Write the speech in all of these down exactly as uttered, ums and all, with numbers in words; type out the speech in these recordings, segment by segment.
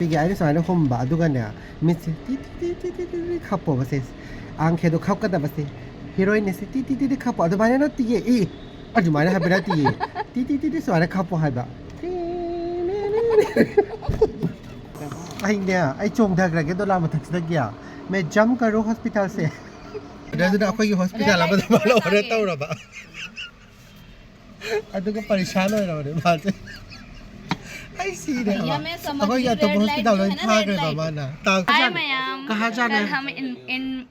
ꯑꯩꯒꯤ ꯑꯩꯅ ꯁꯨꯃꯥꯏꯅ ꯍꯨꯝꯕ, ꯑꯗꯨꯒꯅꯦ, ꯃꯤꯠꯁꯦ ꯇꯤ ꯇꯤ ꯇꯤ ꯇꯤ ꯇꯤ ꯇꯤ ꯇꯤ ꯈꯞꯄꯣꯕꯁꯦ꯫ ꯑꯥꯡꯈꯦꯗꯣ ꯈꯞꯀꯗꯕꯁꯦ꯫ ꯍꯤꯔꯣꯏꯟꯅꯦꯁꯦ ꯇꯤ ꯇꯤ ꯇꯤ ꯇꯤ ꯈꯞꯄꯣ꯫ ꯑꯗꯨꯃꯥꯏꯅ ꯅꯠꯇꯤꯌꯦ꯫ ꯏ! ꯑꯗꯨꯃꯥꯏꯅ ꯍꯥꯏꯕ ꯅꯠꯇꯤꯌꯦ꯫ ꯇꯤ ꯇꯤ ꯇꯤ ꯇꯤ ꯁꯨꯃꯥꯏꯅ ꯈꯞꯄꯣ ꯍꯥꯏꯕ꯫ ꯑꯩꯅꯦ, ꯑꯩ ꯆꯣꯡꯊꯈ꯭ꯔꯒꯦ ꯗꯣꯂꯥ ꯃꯊꯛꯁꯤꯗꯒꯤ꯫ ꯃꯦ ꯖꯝ ꯀꯔꯣ ꯍꯣꯁꯄꯤꯇꯥꯜꯁꯦ꯫ ꯑꯗꯨꯅ ꯑꯩꯈꯣꯏꯒꯤ ꯍꯣꯁꯄꯤꯇꯥꯜ ꯑꯃꯗ ꯃꯥ ꯂꯧꯔꯦ ꯇꯧꯔꯕ꯫ ꯑꯗꯨꯒ ꯄꯔꯤꯁꯥꯟ ꯑꯣꯏꯔꯕꯅꯦ ꯃꯥꯁꯦ꯫ ꯑꯩ ꯁꯤꯔꯦ ꯍꯥꯏꯕ꯫ ꯌꯥꯝꯃꯦ, ꯁꯃꯖ ꯑꯩꯈꯣꯏꯒꯤ ꯑꯇꯣꯞꯄ ꯔꯦड ꯍꯣꯁꯄꯤꯇꯥꯜ ꯂꯥꯏꯟ ꯂꯣꯏ ꯍꯥꯏꯅ ꯊꯥꯈ꯭ꯔꯦꯕ ꯂꯩ꯫ ꯃꯥꯅ꯫ ꯇꯥꯡ ꯍꯥꯏ ꯃꯌꯥꯝ, ꯀꯍꯥ ꯖꯥꯅ ꯀꯜ ꯍꯥꯏ? ꯍꯝ ꯏꯟ-, ꯏꯟ-,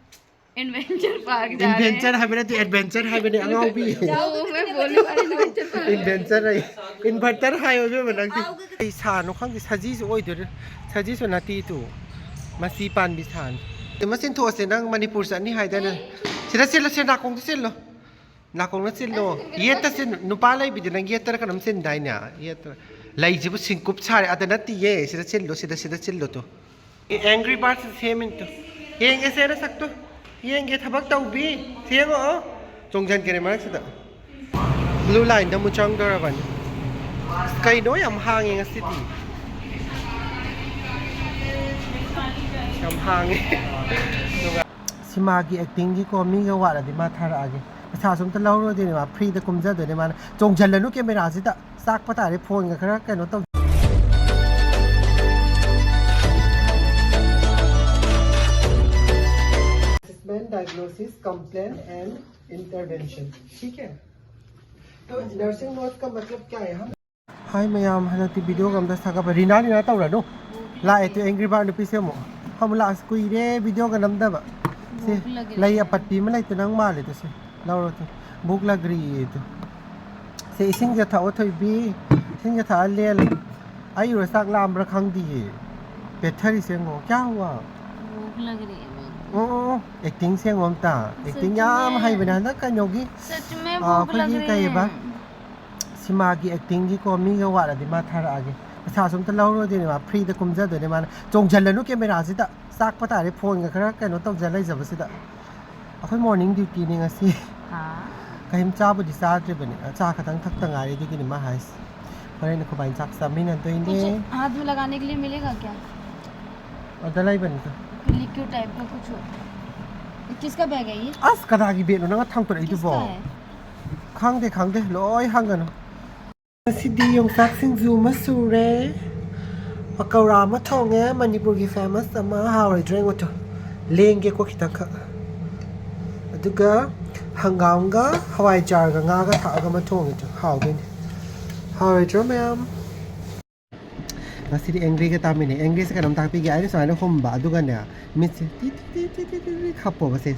ꯑꯦꯗꯚꯦꯟꯆꯔ ꯄꯥꯔꯛ ꯖꯥ ꯔꯦ꯫ ꯑꯦꯗꯚꯦꯟꯆꯔ ꯍꯥꯏꯕ ꯅꯠꯇꯦ, ꯑꯦꯗꯚꯦꯟꯆꯔ ꯍꯥꯏꯕꯅꯦ ꯑꯉꯥꯎꯕꯤ꯫ ꯖꯥꯎ, ꯃꯦ ꯕꯣꯂꯤ ꯕꯥꯏ ꯑꯦꯗꯚꯦꯟꯆꯔ ꯄꯥꯔꯛ꯫ ꯑꯦꯗꯚꯦꯟꯆꯔ ꯍꯥꯏ꯫ ꯏꯟꯚꯔꯇꯔ ꯍꯥꯏꯌꯣ ꯏꯕꯦꯝꯃ ꯅꯪꯗꯤ꯫ ꯑꯩ ꯁꯥꯅꯣ ꯈꯪꯗꯦ, ꯁꯖꯤꯁꯨ ꯑꯣꯏꯗꯣꯏꯔꯥ? ꯁꯖꯤꯁꯨ ꯅꯠꯇꯦ ꯇꯨ꯫ ꯃꯁꯤ ꯄꯥꯟꯕꯤ ꯁꯥꯅꯤ꯫ ꯃꯁꯤꯟ ꯊꯣꯛꯑꯁꯦ, ꯅꯪ ꯃꯅꯤꯄꯨꯔ ꯆꯠꯅꯤ ꯍꯥꯏꯗꯥꯏꯅꯦ? ꯁꯤꯗ ꯆꯦꯜꯂꯣ, ꯁꯦ ꯅꯥꯀꯣꯡꯗ ꯆꯦꯜꯂꯣ꯫ ꯅꯥꯀꯣꯡꯅ ꯆꯤꯜꯂꯣ꯫ ꯌꯦꯠꯇ ꯆꯤꯟ-, ꯅꯨꯄꯥ ꯂꯩꯕꯤꯗꯤ ꯅꯪ ꯌꯦꯠꯇꯔ ꯀꯩꯅꯣꯝ ꯆꯤꯟꯗꯥꯏꯅꯦ? ꯌꯦꯠꯇ꯫ ꯂꯩꯁꯤꯕꯨ ꯁꯤꯡꯀꯨꯞ ꯁꯥꯔꯦ꯫ ꯑꯗ ꯅꯠꯇꯤꯌꯦ꯫ ꯁꯤꯗ ꯆꯤꯜꯂꯣ, ꯁꯤꯗ, ꯁꯤꯗ ꯆꯤꯜꯂꯣ ꯇꯨ꯫ ꯑꯦ, ꯑꯦꯡꯒ꯭ꯔꯤ ꯕꯥꯔꯗ ꯁꯦꯝꯃꯤꯅꯤ ꯇꯨ꯫ ꯌꯦꯡꯒꯦꯁꯦ ꯅꯁꯛꯇꯨ꯫ ꯌꯦꯡꯒꯦ ꯊꯕꯛ ꯇꯧꯕꯤ꯫ ꯁꯤ ꯌꯦꯡꯉꯣ꯫ ꯆꯣꯡꯁꯤꯟꯈꯔꯦ ꯃꯔꯛꯁꯤꯗ꯫ ꯕ꯭ꯂꯨ ꯂꯥꯏꯟꯗ ꯑꯃꯨꯛ ꯆꯪꯗꯧꯔꯕꯅꯤ꯫ ꯑꯁ, ꯀꯩꯅꯣ ꯌꯥꯝ ꯍꯥꯡꯉꯦ ꯉꯁꯤꯗꯤ꯫ ꯌꯥꯝ ꯍꯥꯡꯉꯦ꯫ ꯁꯤꯃꯥꯒꯤ ꯑꯦꯛꯇꯤꯡꯒꯤꯀꯣ ꯃꯤꯒ ꯋꯥꯠꯂꯗꯤ ꯃꯥ ꯊꯥꯔꯛꯑꯒꯦ꯫ ꯄꯩꯁꯥꯁꯨ ꯑꯝꯇ ꯂꯧꯔꯣꯏꯗꯣꯏꯅꯦ ꯃꯥ, ꯐ꯭ꯔꯤꯗ ꯀꯨꯝꯖꯗꯣꯏꯅꯦ ꯃꯥꯅ꯫ ꯆꯣꯡꯁꯤꯜꯂꯅꯨ ꯀꯦꯃꯦꯔꯥꯁꯤꯗ, ꯆꯥꯛꯄ ꯇꯥꯔꯦ, ꯐꯣꯟꯒ ꯈꯔ ꯀꯩꯅꯣ ꯇꯧ꯫ Assessment, diagnosis, complaint and intervention. ठीक है? तो nursing note का मतलब क्या है? हम ꯍꯥꯏ ꯃꯌꯥꯝ, ꯍꯟꯗꯛꯇꯤ ꯚꯤꯗꯤꯑꯣꯒ ꯑꯝꯇ ꯊꯥꯒꯠꯄ꯫ ꯔꯤꯅꯥ, ꯔꯤꯅꯥ ꯇꯧꯔꯅꯨ꯫ ꯂꯥꯛꯑꯦ ꯇꯨ, ꯑꯦꯡꯒ꯭ꯔꯤ ꯕꯥꯔꯗ ꯅꯨꯄꯤꯁꯦ ꯑꯃꯨꯛ꯫ ꯑꯃꯨꯛ ꯂꯥꯛꯑꯁꯤ, ꯀꯨꯏꯔꯦ ꯚꯤꯗꯤꯑꯣꯒ ꯅꯝꯗꯕ꯫ ꯁꯦ, ꯂꯩ ꯑꯄꯠꯄꯤ ꯑꯃ ꯂꯩꯇ ꯅꯪ ꯃꯥꯜꯂꯦ ꯇꯨ ꯁꯦ꯫ ꯂꯧꯔꯣ ꯇꯨ꯫ ꯚꯨꯛ ꯂꯒꯔꯤꯌꯦ ꯇꯨ꯫ ꯁꯦ, ꯏꯁꯤꯡꯁꯦ ꯊꯛꯑꯣ ꯊꯣꯏꯕꯤ꯫ ꯏꯁꯤꯡꯁꯦ ꯊꯛꯑ ꯂꯦꯜꯂꯨ꯫ ꯑꯩ ꯎꯔ ꯆꯥꯛ ꯂꯥꯝꯕ꯭ꯔꯥ ꯈꯪꯗꯤꯌꯦ꯫ ꯄꯦꯊꯔꯤꯁꯦ ꯌꯦꯡꯉꯣ꯫ ꯀꯌꯥ ꯍꯨꯋꯥ? ꯚꯨꯛ ꯂꯒꯔꯤꯌꯦ ꯃꯦ꯫ ꯑꯣ, ꯑꯣ, ꯑꯣ꯫ ꯑꯦꯛꯇꯤꯡꯁꯦ ꯌꯦꯡꯉꯣ ꯑꯝꯇ꯫ ꯑꯦꯛꯇꯤꯡ ꯁꯆ ꯌꯥꯝ ꯃꯦ꯫ ꯍꯩꯕꯅꯦ ꯍꯟꯗꯛ ꯀꯩꯅꯣꯒꯤ, ꯁꯆ ꯃꯦ ꯑꯥ, ꯚꯨꯛ ꯑꯩꯈꯣꯏꯒꯤ ꯂꯒꯔꯤꯌꯦ꯫ ꯀꯩꯑꯕ? ꯁꯤꯃꯥꯒꯤ ꯑꯦꯛꯇꯤꯡꯒꯤꯀꯣ ꯃꯤꯒ ꯋꯥꯠꯂꯗꯤ ꯃꯥ ꯊꯥꯔꯛꯑꯒꯦ꯫ ꯄꯩꯁꯥꯁꯨ ꯑꯝꯇ ꯂꯧꯔꯣꯏꯗꯣꯏꯅꯦ ꯃꯥ, ꯐ꯭ꯔꯤꯗ ꯀꯨꯝꯖꯗꯣꯏꯅꯦ ꯃꯥꯅ꯫ ꯆꯣꯡꯁꯤꯜꯂꯅꯨ ꯀꯦꯃꯦꯔꯥꯁꯤꯗ, ꯆꯥꯛꯄ ꯇꯥꯔꯦ ꯐꯣꯟꯒ ꯈꯔ ꯀꯩꯅꯣ ꯇꯧꯖ ꯂꯩꯖꯕꯁꯤꯗ꯫ ꯑꯩꯈꯣꯏ ꯃꯣꯔꯅꯤꯡ ꯗ꯭ꯌꯨꯇꯤꯅꯦ ꯉꯁꯤ꯫ ꯍꯥ? ꯀꯔꯤꯝ ꯆꯥꯕꯨꯗꯤ ꯆꯥꯗ꯭ꯔꯤꯕꯅꯦ, ꯆꯥ ꯈꯛꯇꯪ ꯊꯛꯇ ꯉꯥꯏꯔꯤ, ꯑꯗꯨꯒꯤꯅꯤ ꯃꯥ ꯍꯥꯏꯁꯦ꯫ ꯍꯣꯔꯦꯟ ꯑꯩꯈꯣꯏꯕꯥꯅꯤ ꯆꯥꯛ ꯆꯥꯃꯤꯟꯅꯗꯣꯏꯅꯦ꯫ कुछ हाथ में लगाने के लिए मिलेगा क्या? ꯑꯗ ꯂꯩꯕꯅꯤꯗ꯫ लिक्विड टाइप का कुछ हो? किसका बैग है ये? ꯑꯁ, ꯀꯅꯥꯒꯤ ꯕꯦꯒꯅꯣ ꯅꯪꯅ ꯊꯥꯡꯗꯣꯔꯛꯏꯗꯨꯕꯣ? किसका है? ꯈꯪꯗꯦ ꯈꯪꯗꯦ, ꯂꯣꯏ ꯍꯪꯒꯅꯨ꯫ ꯉꯁꯤꯗꯤ ꯌꯣꯡꯆꯥꯛ ꯁꯤꯡꯖꯨ ꯑꯃ ꯁꯨꯔꯦ, ꯄꯀꯧꯔꯥ ꯑꯃ ꯊꯣꯡꯉꯦ, ꯃꯅꯤꯄꯨꯔꯒꯤ ꯐꯦꯃꯁ ꯑꯃ꯫ ꯍꯥꯎꯔꯣꯏꯗ꯭ꯔꯣ ꯌꯦꯡꯉꯣ ꯇꯨ, ꯂꯦꯡꯒꯦꯀꯣ ꯈꯤꯇꯪꯈꯛ꯫ ꯑꯗꯨꯒ ꯍꯪꯒꯥꯝꯒ ꯍꯋꯥꯏꯖꯥꯔꯒ ꯉꯥꯒ ꯊꯥꯛꯑꯒ ꯑꯃ ꯊꯣꯡꯉꯦ ꯇꯨ, ꯍꯥꯎꯗꯣꯏꯅꯦ꯫ ꯍꯥꯎꯔꯣꯏꯗ꯭ꯔꯣ ꯃꯌꯥꯝ? ꯉꯁꯤꯗꯤ ꯑꯦꯡꯒ꯭ꯔꯤꯒ ꯇꯥꯃꯤꯟꯅꯩ꯫ ꯑꯦꯡꯒ꯭ꯔꯤꯁꯦ ꯀꯩꯅꯣꯝ ꯇꯥꯛꯄꯤꯒꯦ꯫ ꯑꯩꯅ ꯁꯨꯃꯥꯏꯅ ꯍꯨꯝꯕ, ꯑꯗꯨꯒꯅꯦ, ꯃꯤꯠꯁꯦ ꯇꯤ ꯇꯤ ꯇꯤ ꯇꯤ ꯇꯤ ꯇꯤ ꯇꯤ ꯈꯞꯄꯣꯕ ꯁꯦ꯫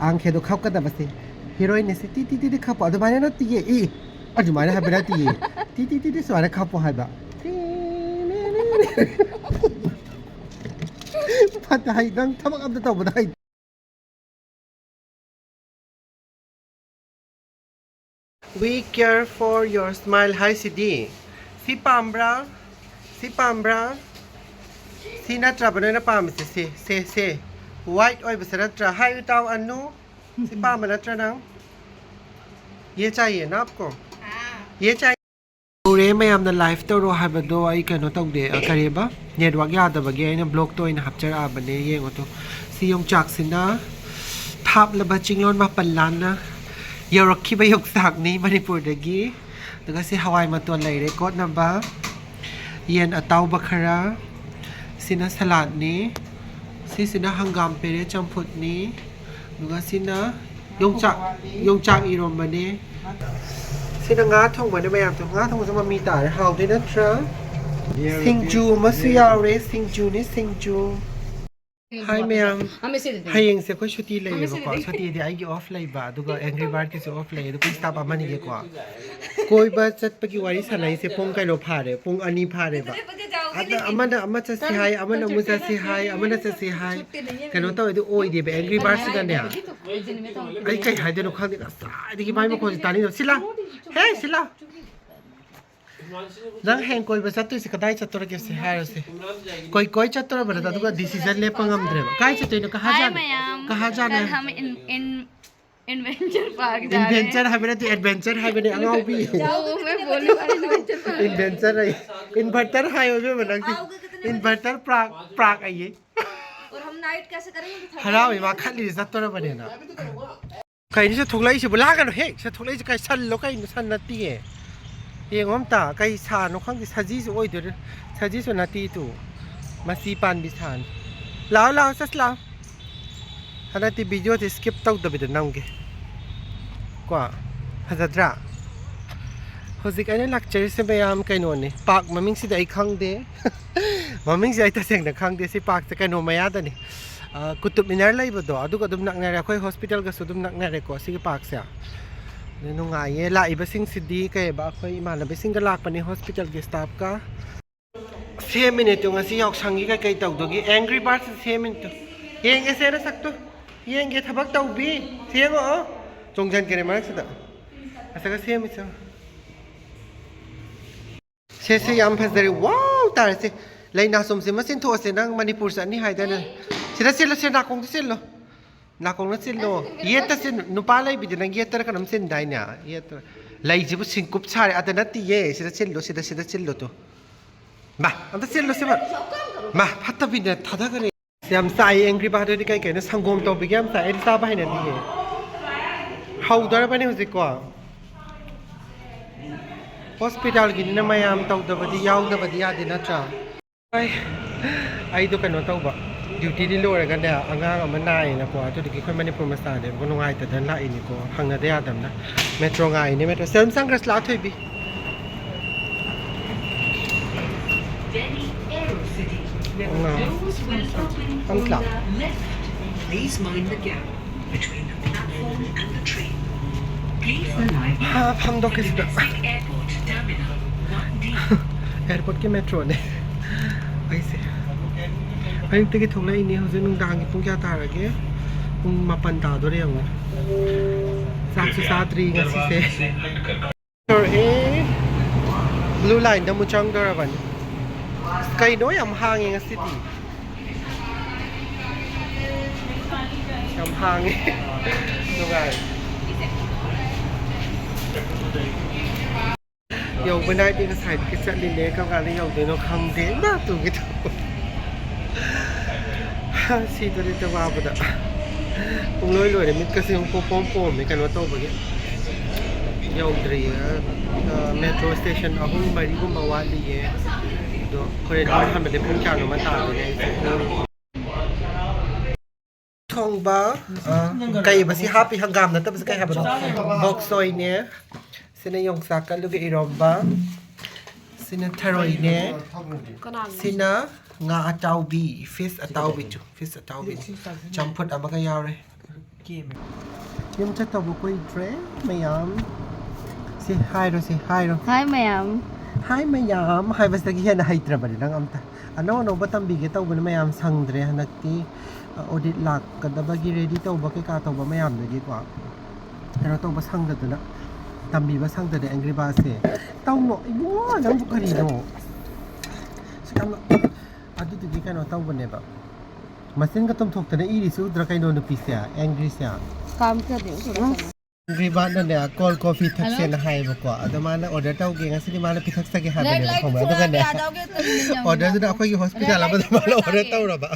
ꯑꯥꯡꯈꯦꯗꯣ ꯈꯞꯀꯗꯕꯁꯦ꯫ ꯍꯤꯔꯣꯏꯟꯅ ꯁꯦ ꯇꯤ ꯇꯤ ꯇꯤ ꯇꯤ ꯈꯞꯄꯣ꯫ ꯑꯗꯨꯃꯥꯏꯅ ꯅꯠꯇꯤꯌꯦ꯫ ꯏ, ꯑꯗꯨꯃꯥꯏꯅ ꯍꯥꯏꯕ ꯅꯠꯇꯤꯌꯦ꯫ ꯇꯤ ꯇꯤ ꯇꯤ ꯇꯤ ꯁꯨꯃꯥꯏꯅ ꯈꯞꯄꯣ ꯍꯥꯏꯕ꯫ ꯐꯠꯇ ꯍꯩ, ꯅꯪ ꯊꯕꯛ ꯑꯝꯇ ꯇꯧꯕꯗ ꯍꯩ꯫ We care for your smile ꯍꯥꯏꯁꯤꯗꯤ꯫ ꯁꯤ ꯄꯥꯝꯕ꯭ꯔꯥ? ꯁꯤ ꯄꯥꯝꯕ꯭ꯔꯥ? ꯁꯤ ꯅꯠꯇ꯭ꯔꯕ ꯅꯣꯏꯅ ꯄꯥꯝꯃꯤꯁꯦ? ꯁꯦ, ꯁꯦ, ꯁꯦ꯫ ꯋꯥꯏꯠ ꯑꯣꯏꯕꯁꯦ ꯅꯠꯇ꯭ꯔꯥ? ꯍꯥꯏꯌꯨ ꯇꯥꯎ ꯑꯅꯨ꯫ ꯁꯤ ꯄꯥꯝꯕ ꯅꯠꯇ꯭ꯔꯥ ꯅꯪ? ये चाहिए ना आपको? ये चाहिए? ꯇꯧꯔꯦ, ꯃꯌꯥꯝꯅ ꯂꯥꯏꯚ ꯇꯧꯔꯣ ꯍꯥꯏꯕꯗꯣ ꯑꯩ ꯀꯩꯅꯣ ꯇꯧꯗꯦ, ꯑ, ꯀꯔꯤꯕ? ꯅꯦꯠꯋꯥꯛ ꯌꯥꯗꯕꯒꯤ ꯑꯩꯅ ꯕ꯭ꯂꯣꯛꯇ ꯑꯣꯏꯅ ꯍꯥꯞꯆꯔꯛꯑꯕꯅꯦ꯫ ꯌꯦꯡꯉꯣ ꯇꯨ, ꯁꯤ ꯌꯣꯡꯆꯥꯛꯁꯤꯅ ꯊꯥꯞꯂꯕ ꯆꯤꯡꯂꯣꯟ ꯃꯥꯄꯟ ꯂꯥꯟꯅ ꯌꯧꯔꯛꯈꯤꯕ ꯌꯣꯡꯆꯥꯛꯅꯤ ꯃꯅꯤꯄꯨꯔꯗꯒꯤ꯫ ꯑꯗꯨꯒ ꯁꯤ ꯍꯋꯥꯏ ꯃꯇꯣꯟ ꯂꯩꯔꯦ ꯀꯣꯠꯅꯕ, ꯌꯦꯟ ꯑꯇꯥꯎꯕ ꯈꯔ, ꯁꯤꯅ ꯁꯂꯥꯗꯅꯤ, ꯁꯤꯁꯤꯅ ꯍꯪꯒꯥꯝ ꯄꯦꯔꯦ ꯆꯝꯐꯨꯠꯅꯤ, ꯑꯗꯨꯒ ꯁꯤꯅ ꯌꯣꯡꯆꯥꯛ, ꯌꯣꯡꯆꯥꯛ ꯏꯔꯣꯝꯕꯅꯦ꯫ ꯁꯤꯅ ꯉꯥ ꯊꯣꯡꯕꯅꯦ ꯃꯌꯥꯝꯗꯣ꯫ ꯉꯥ ꯊꯣꯡꯕꯁꯨ ꯃꯃꯤ ꯇꯥꯔꯦ꯫ ꯍꯥꯎꯗꯣꯏ ꯅꯠꯇ꯭ꯔꯥ? ꯁꯤꯡꯖꯨ ꯑꯃꯁꯨ ꯌꯥꯎꯔꯦ꯫ ꯁꯤꯡꯖꯨꯅꯤ, ꯁꯤꯡꯖꯨ꯫ ꯍꯥꯏ ꯃꯌꯥꯝ꯫ ꯍꯌꯦꯡꯁꯦ ꯑꯩꯈꯣꯏ ꯁꯨꯇꯤ ꯂꯩꯌꯦꯕꯀꯣ꯫ ꯁꯨꯇꯤꯗꯤ ꯑꯩꯒꯤ ꯑꯣꯐ ꯂꯩꯕ, ꯑꯗꯨꯒ ꯑꯦꯡꯒ꯭ꯔꯤ ꯕꯥꯔꯗꯀꯤꯁꯨ ꯑꯣꯐ ꯂꯩꯌꯦ, ꯑꯗꯨꯒ ꯁ꯭ꯇꯥꯐ ꯑꯃꯅꯤꯒꯤꯀꯣ꯫ ꯀꯣꯏꯕ ꯆꯠꯄꯒꯤ ꯋꯥꯔꯤ ꯁꯥꯟꯅꯩꯁꯦ ꯄꯨꯡ ꯀꯩꯅꯣ ꯐꯥꯔꯦ, ꯄꯨꯡ ꯑꯅꯤ ꯐꯥꯔꯦꯕ꯫ ꯑꯗ ꯑꯃꯅ ꯑꯃ ꯆꯠꯁꯤ ꯍꯥꯏ, ꯑꯃꯅ ꯑꯃꯨꯛ ꯆꯠꯁꯤ ꯍꯥꯏ, ꯑꯃꯅ ꯆꯠꯁꯤ ꯍꯥꯏ꯫ ꯀꯩꯅꯣ ꯇꯧꯋꯦ, ꯑꯗꯨ ꯑꯣꯏꯗꯦꯕ꯫ ꯑꯦꯡꯒ꯭ꯔꯤ ꯕꯥꯔꯗꯁꯤꯗꯅꯦ, ꯑꯩ ꯀꯩ ꯍꯥꯏꯗꯣꯏꯅꯣ ꯈꯪꯗꯦ꯫ ꯉꯁꯥꯏꯗꯒꯤ ꯃꯥꯏ ꯃꯈꯣꯟꯁꯦ ꯇꯥꯅꯤꯡꯗꯕ꯫ ꯁꯤꯂꯥ, ꯍꯦ ꯁꯤꯂꯥ, ꯅꯪ ꯍꯌꯦꯡ ꯀꯣꯏꯕ ꯆꯠꯇꯣꯏꯁꯦ ꯀꯗꯥꯏ ꯆꯠꯇꯣꯔꯒꯦ ꯁꯦ ꯍꯥꯏꯔꯣꯁꯦ꯫ ꯀꯣꯏ ꯀꯣꯏ ꯆꯠꯇꯣꯔꯕ ꯅꯠꯇ꯭ꯔꯥ? ꯑꯗꯨꯒ ꯗꯤꯁꯤꯖꯟ ꯂꯦꯞꯄ ꯉꯝꯗ꯭ꯔꯦꯕ꯫ ꯀꯥꯏ ꯆꯠꯇꯣꯏꯅꯣ? ꯀꯍꯥ ꯖꯥꯅꯦ? ꯀꯍꯥ ꯖꯥꯅꯦ? हम इन इन एडवेंचर पार्क जा रहे हैं। इन्वेंचर ꯍꯥꯏꯕ ꯅꯠꯇꯦ, ꯑꯦꯗꯚꯦꯟꯆꯔ ꯍꯥꯏꯕꯅꯦ ꯑꯉꯥꯎꯕꯤ꯫ वो मैं बोलने वाली एडवेंचर पार्क। इन्वेंचर है, इन्वर्टर है, वो भी बना। इन्वर्टर प्राग, प्राग है ये। और हम नाइट कैसे करेंगे? तो थक ꯍꯔꯥꯎꯏ ꯃꯥ ꯈꯜꯂꯤꯁꯦ ꯆꯠꯇꯣꯔꯕꯅꯦꯅ꯫ ꯀꯩꯅꯣ ꯁꯤ ꯊꯣꯛꯂꯛꯏꯁꯤꯕꯨ? ꯂꯥꯛꯀꯅꯨ ꯍꯦ꯫ ꯁꯤ ꯊꯣꯛꯂꯛꯏꯁꯦ ꯀꯩ ꯁꯟꯂꯣ ꯀꯩꯅꯣ? ꯁꯟ ꯅꯠꯇꯤꯌꯦ꯫ ꯌꯦꯡꯉꯣ ꯑꯝꯇ ꯀꯩ ꯁꯥꯅꯣ ꯈꯪꯗꯦ꯫ ꯁꯖꯤꯁꯨ ꯑꯣꯏꯗꯣꯏꯔ? ꯁꯖꯤꯁꯨ ꯅꯠꯇꯦ ꯇꯨ꯫ ꯃꯆꯤ ꯄꯥꯟꯕꯤ ꯁꯥꯅꯤ꯫ ꯂꯥꯛꯑꯣ ꯂꯥꯛꯑꯣ ꯆꯠꯁꯤ ꯂꯥꯛꯑꯣ꯫ ꯍꯟꯗꯛꯇꯤ ꯚꯤꯗꯤꯑꯣꯁꯦ ꯁ꯭ꯀꯤꯞ ꯇꯧꯗꯕꯤꯗ ꯅꯝꯒꯦ꯫ ꯀꯣ ꯐꯖꯗ꯭ꯔꯥ? ꯍꯧꯖꯤꯛ ꯑꯩꯅ ꯂꯥꯛꯆꯔꯤꯁꯦ ꯃꯌꯥꯝ ꯀꯩꯅꯣꯅꯤ꯫ ꯄꯥꯛ ꯃꯃꯤꯡꯁꯤꯗꯤ ꯑꯩ ꯈꯪꯗꯦ꯫ ꯃꯃꯤꯡꯁꯦ ꯑꯩ ꯇꯁꯦꯡꯅ ꯈꯪꯗꯦ꯫ ꯁꯤ ꯄꯥꯛꯁꯦ ꯀꯩꯅꯣ ꯃꯌꯥꯗꯅꯤ꯫ ꯑ, ꯀꯨꯇꯨꯕ ꯃꯤꯅꯔ ꯂꯩꯕꯗꯣ ꯑꯗꯨꯒ ꯑꯗꯨꯝ ꯅꯛꯅꯔꯦ꯫ ꯑꯩꯈꯣꯏ ꯍꯣꯁꯄꯤꯇꯥꯜꯒꯁꯨ ꯑꯗꯨꯝ ꯅꯛꯅꯔꯦꯀꯣ ꯁꯤꯒꯤ ꯄꯥꯛꯁꯦ꯫ ꯑꯗꯨ ꯅꯨꯡꯉꯥꯏꯌꯦ꯫ ꯂꯥꯛꯏꯕꯁꯤꯡꯁꯤꯗꯤ ꯀꯩꯕ ꯑꯩꯈꯣꯏ ꯏꯃꯥꯟꯅꯕꯤꯁꯤꯡꯒ ꯂꯥꯛꯄꯅꯦ ꯍꯣꯁꯄꯤꯇꯥꯜꯒꯤ ꯁ꯭ꯇꯥꯐꯀ꯫ ꯁꯦꯝꯃꯤꯅꯦ ꯇꯨ ꯉꯁꯤ ꯌꯥꯎꯁꯪꯒꯤ ꯀꯩꯀꯩ ꯇꯧꯗꯣꯒꯤ ꯑꯦꯡꯒ꯭ꯔꯤ ꯕꯥꯔꯗꯁ ꯁꯦꯝꯃꯤꯅꯦ ꯇꯨ꯫ ꯌꯦꯡꯒꯦꯁꯦ ꯅꯁꯛꯇꯨ꯫ ꯌꯦꯡꯒꯦ ꯊꯕꯛ ꯇꯧꯕꯤ꯫ ꯁꯦꯝꯉꯛꯑꯣ꯫ ꯆꯣꯡꯁꯤꯟꯈꯔꯦ ꯃꯔꯛꯁꯤꯗ꯫ ꯉꯁꯥꯏꯒ ꯁꯦꯝꯃꯤꯁꯦ꯫ ꯁꯦ ꯁꯦ ꯌꯥꯝ ꯐꯖꯔꯦ꯫ ꯋꯥꯎ ꯇꯥꯔꯦ ꯁꯦ꯫ ꯂꯩ ꯅꯥꯆꯣꯝꯁꯦ ꯑꯃ ꯆꯤꯟꯊꯣꯛꯑꯁꯦ꯫ ꯅꯪ ꯃꯅꯤꯄꯨꯔ ꯆꯠꯅꯤ ꯍꯥꯏꯗꯥꯏꯅꯦ? ꯁꯤꯗ ꯆꯤꯜꯂꯣ ꯁꯦ꯫ ꯅꯥꯀꯣꯡꯗ ꯆꯤꯜꯂꯣ꯫ ꯅꯥꯀꯣꯡꯗ ꯆꯤꯜꯂꯣ꯫ ꯌꯦꯠꯇ ꯆꯤꯜ꯫ ꯅꯨꯄꯥ ꯂꯩꯕꯤꯗꯤ ꯅꯪ ꯌꯦꯠꯇꯔ ꯀꯩꯅꯣꯝ ꯆꯤꯟꯗꯥꯏꯅꯦ? ꯌꯦꯠꯇ꯫ ꯂꯩꯁꯤꯕꯨ ꯁꯤꯡꯀꯨꯞ ꯁꯥꯔꯦ꯫ ꯑꯗ ꯅꯠꯇꯤꯌꯦ꯫ ꯁꯤꯗ ꯆꯤꯜꯂꯣ꯫ ꯁꯤꯗ ꯁꯤꯗ ꯆꯤꯜꯂꯣ ꯇꯨ꯫ ꯃꯥ ꯑꯝꯇ ꯆꯤꯜꯂꯣ ꯁꯤꯃ꯫ ꯃꯥ ꯐꯠꯇꯕꯤꯅ ꯊꯥꯗꯈꯔꯦ꯫ ꯌꯥꯝ ꯆꯥꯏꯌꯦ ꯑꯦꯡꯒ꯭ꯔꯤ ꯕꯥꯔꯗ ꯍꯣꯏꯗꯤ꯫ ꯀꯩ ꯀꯩꯅꯣ ꯁꯪꯒꯣꯝ ꯇꯧꯕꯤꯒ ꯌꯥꯝ ꯆꯥꯏ꯫ ꯑꯩꯗꯤ ꯆꯥꯕ ꯍꯩꯅꯗꯤꯌꯦ꯫ ꯍꯧꯗꯣꯔꯕꯅꯦ ꯍꯧꯖꯤꯛꯀꯣ꯫ ꯍꯣꯁꯄꯤꯇꯥꯜꯒꯤꯅꯤꯅ ꯃꯌꯥꯝ ꯇꯧꯗꯕꯗꯤ ꯌꯥꯎꯗꯕꯗꯤ ꯌꯥꯗꯦ ꯅꯠꯇ꯭ꯔꯥ? ꯍꯣꯏ꯫ ꯑꯩꯗꯣ ꯀꯩꯅꯣ ꯇꯧꯕ, ꯗ꯭ꯌꯨꯇꯤꯗꯤ ꯂꯣꯏꯔꯒꯅꯦ ꯑꯉꯥꯡ ꯑꯃ ꯅꯥꯏꯌꯦꯅꯀꯣ꯫ ꯑꯗꯨꯗꯨꯒꯤ ꯑꯩꯈꯣꯏ ꯃꯅꯤꯄꯨꯔ ꯃꯆꯥꯅꯦꯕꯀꯣ꯫ ꯅꯨꯡꯉꯥꯏꯇꯗꯅ ꯂꯥꯛꯏꯅꯤꯀꯣ꯫ ꯍꯪꯅꯗ ꯌꯥꯗꯕꯅ꯫ ꯃꯦꯇ꯭ꯔꯣ ꯉꯥꯏꯔꯤꯅꯦ꯫ ꯃꯦꯇ꯭ꯔꯣ ꯁꯦꯜ ꯁꯪꯈ꯭ꯔꯁꯤ ꯂꯥꯛꯑꯣ ꯊꯣꯏꯕꯤ꯫ Delhi Aero City. The Wow. doors will open Ang on sarap. the left. Please mind the gap between the platform and the train. Please alight ꯍꯥ, ꯐꯝꯗꯣꯛꯀꯦ at the ꯁꯤꯗ꯫ Domestic Airport Terminal one D. ꯑꯦꯌꯥꯔꯄꯣꯔꯠꯀꯤ ꯃꯦꯇ꯭ꯔꯣꯅꯦ꯫ ꯑꯩꯁꯦ ꯑꯌꯨꯛꯇꯒꯤ ꯊꯣꯛꯂꯛꯏꯅꯦ꯫ ꯍꯧꯖꯤꯛ ꯅꯨꯡꯗꯥꯡꯒꯤ ꯄꯨꯡ ꯀꯌꯥ ꯇꯥꯔꯒꯦ? ꯄꯨꯡ ꯃꯥꯄꯟ ꯇꯥꯗꯣꯔꯦ ꯌꯦꯡꯉꯣ꯫ ꯆꯥꯛꯁꯨ ꯆꯥꯗ꯭ꯔꯤ ꯉꯁꯤꯁꯦ꯫ ꯌꯧꯔꯛꯑꯦ꯫ ꯕ꯭ꯂꯨ ꯂꯥꯏꯟꯗ ꯑꯃꯨꯛ ꯆꯪꯗꯣꯔꯕꯅꯤ꯫ ꯀꯩꯅꯣ ꯌꯥꯝ ꯍꯥꯡꯉꯦ ꯉꯁꯤꯗꯤ꯫ ꯌꯥꯝ ꯍꯥꯡꯉꯦ꯫ ꯅꯨꯡꯉꯥꯏ꯫ ꯌꯧꯕ ꯅꯥꯏꯗꯦ꯫ ꯉꯁꯥꯏꯗꯒꯤ ꯆꯠꯂꯤꯅꯦ꯫ ꯀꯔꯝ ꯀꯥꯟꯗ ꯌꯧꯗꯣꯏꯅꯣ ꯈꯪꯗꯦ꯫ ꯅꯥꯇꯨꯒꯤ ꯊꯕꯛ꯫ ꯁꯤꯗꯣꯔꯦꯗ ꯋꯥꯕꯗ꯫ ꯄꯨꯡꯂꯣꯏ ꯂꯣꯏꯔꯦ꯫ ꯃꯤꯠꯀꯁꯦ ꯑꯃꯨꯛ ꯄꯣꯝ ꯄꯣꯝꯃꯦ ꯀꯩꯅꯣ ꯇꯧꯕꯒꯤ꯫ ꯌꯧꯗ꯭ꯔꯤꯌꯦ꯫ ꯑ, ꯃꯦꯇ꯭ꯔꯣ ꯁ꯭ꯇꯦꯁꯟ ꯑꯍꯨꯝ ꯃꯔꯤꯒꯨꯝꯕ ꯋꯥꯠꯂꯤꯌꯦ꯫ ꯑꯗꯣ ꯍꯣꯔꯦꯟ ꯌꯨꯝ ꯍꯟꯕꯗ ꯄꯨꯡ ꯀꯌꯥꯅꯣꯃ ꯇꯥꯗꯣꯏꯅꯦ ꯑꯩꯁꯦ꯫ ꯊꯣꯡꯕ, ꯑ, ꯀꯩꯕ ꯁꯤ ꯍꯥꯞꯄꯤ ꯍꯪꯒꯥꯝ ꯅꯠꯇꯕꯁꯤ ꯀꯩ ꯍꯥꯏꯕꯅꯣ? ꯕꯣꯛꯁꯣꯏꯅꯦ꯫ ꯁꯤꯅ ꯌꯣꯡꯆꯥꯛ ꯀꯜꯂꯨꯒ ꯏꯔꯣꯝꯕ꯫ ꯁꯤꯅ ꯊꯔꯣꯏꯅꯦ꯫ ꯁꯤꯅ ꯉꯥ ꯑꯇꯥꯎꯕꯤ, ꯐꯤꯁ ꯑꯇꯥꯎꯕꯤ, ꯐꯤꯁ ꯑꯇꯥꯎꯕꯤ꯫ ꯆꯝꯐꯨꯠ ꯑꯃꯒ ꯌꯥꯎꯔꯦ꯫ ꯌꯨꯝ ꯆꯠꯇꯧꯕ ꯀꯨꯏꯗ꯭ꯔꯦ ꯃꯌꯥꯝ꯫ ꯁꯤ ꯍꯥꯏꯔꯣ, ꯁꯤ ꯍꯥꯏꯔꯣ꯫ ꯍꯥꯏ ꯃꯌꯥꯝ꯫ ꯍꯥꯏ ꯃꯌꯥꯝ ꯍꯥꯏꯕꯁꯤꯗꯒꯤ ꯍꯦꯟꯅ ꯍꯩꯇ꯭ꯔꯕꯅꯤ ꯅꯪ ꯑꯝꯇ꯫ ꯑꯅꯧ ꯑꯅꯧꯕ ꯇꯝꯕꯤꯒꯦ ꯇꯧꯕꯅ ꯃꯌꯥꯝ ꯁꯪꯗ꯭ꯔꯦ ꯍꯟꯗꯛꯇꯤ꯫ ꯑ, audit ꯂꯥꯛꯀꯗꯕꯒꯤ ready ꯇꯧꯕ ꯀꯩꯀꯥ ꯇꯧꯕ ꯃꯌꯥꯝꯗꯨꯒꯤꯀꯣ꯫ ꯀꯩꯅꯣ ꯇꯧꯕ ꯁꯪꯗꯗꯅ, ꯇꯝꯕꯤꯕ ꯁꯪꯗꯗꯅ Angry Birdsꯁꯦ꯫ ꯇꯧꯅꯣ, ꯏꯕꯨꯡꯉꯣ, ꯅꯪꯕꯨ ꯀꯔꯤꯅꯣ? ꯁꯨꯛ ꯌꯥꯝꯅ, ꯑꯗꯨꯗꯨꯒꯤ ꯀꯩꯅꯣ ꯇꯧꯕꯅꯦꯕ꯫ ꯃꯆꯤꯟꯒ ꯇꯨꯝꯊꯣꯛꯇꯅ ꯏꯔꯤꯁꯤ ꯎꯗ꯭ꯔꯥ ꯀꯩꯅꯣ ꯅꯨꯄꯤꯁꯦ, Angryꯁꯦ? काम कर रही हूँ थोड़ा सा। Angry Birdꯅꯅꯦ, cold coffee ꯊꯛꯁꯦꯅ ꯍꯥꯏꯌꯦꯕꯀꯣ꯫ ꯑꯗꯣ ꯃꯥꯅ order ꯇꯧꯒꯦ, ꯉꯁꯤꯗꯤ ꯃꯥꯅ ꯄꯤꯊꯛꯆꯒꯦ ꯍꯥꯏꯕꯅꯦꯕ, ꯈꯪꯕ꯭ꯔꯥ? ꯑꯗꯨꯒꯅꯦ, orderꯗꯨꯅ ꯑꯩꯈꯣꯏꯒꯤ hospital ꯑꯃꯗ ꯃꯥꯅ order ꯇꯧꯔꯕ꯫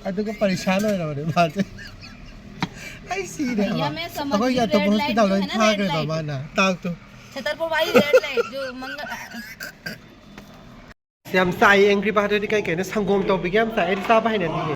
ꯑꯗꯨꯒ ꯄꯔꯤꯁꯥꯟ ꯑꯣꯏꯔꯕꯅꯦ ꯃꯥꯁꯦ꯫ ꯑꯩ ꯁꯤꯔꯦ ꯍꯥꯏꯕ꯫ ꯑꯩꯈꯣꯏꯒꯤ ꯑꯇꯣꯞꯄ hospital ꯂꯣꯏ ꯊꯥꯈ꯭ꯔꯦꯕ ꯃꯥꯅ꯫ ꯇꯥꯛꯇꯣ꯫ छतरपुर वाली रेड लाइट जो मंगल ꯌꯥꯝ ꯆꯥꯏ꯫ Angry Birdꯗꯤ ꯀꯩ ꯀꯩꯅꯣ ꯁꯪꯒꯣꯝ ꯇꯧꯕꯤꯒ ꯌꯥꯝ ꯆꯥꯏ꯫ ꯑꯩꯗꯤ ꯆꯥꯕ ꯍꯩꯅꯗꯤꯌꯦ꯫